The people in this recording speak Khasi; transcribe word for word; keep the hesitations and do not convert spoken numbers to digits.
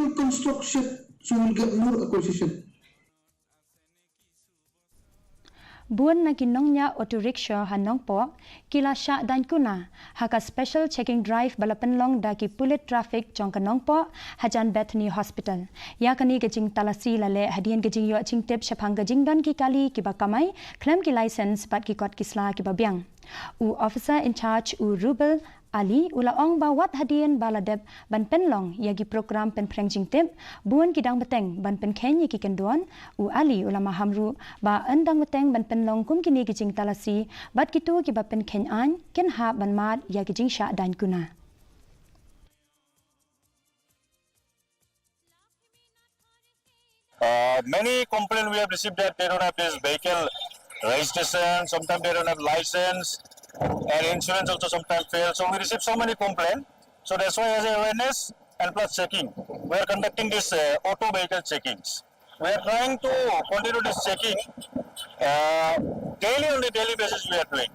Construction, so we'll get more acquisition. Bun na ki nongñiah auto rickshaw ha Nongpoh ki la shah dain kuna ha ka special checking drive ba la pynlong da ki pulit traffic jong ka Nongpoh hajan Bethany Hospital. Ïa kane ka jingtalasi la leh hadien ka jingïoh jingtip shaphang ka jingdon ki kali kiba kamai khlem ki license bad ki kot ki sla kiba biang. U officer in charge u Rubel Ali u la ong ba wat hadien ba la dep ban pynlong ïa ki program pynphreng jingtip bun ki dang bteng ban pynkheiñ ïa ki kyndon. U Ali u la maham ruh ba yn dang bteng ban pynlong kum kine ki jingtalasi bad kito kiba pynkheiñ aiñ kin hap ban mad ïa ki jingshah dain kuna. Uh, many complaints we have received that they don't have this vehicle registration, sometimes they don't have license, and insurance also sometimes fails. So we receive so many complaints. So that's why, as a awareness and plus checking, we are conducting this uh, auto vehicle checkings. We are trying to continue this checking uh, daily, on a daily basis we are doing.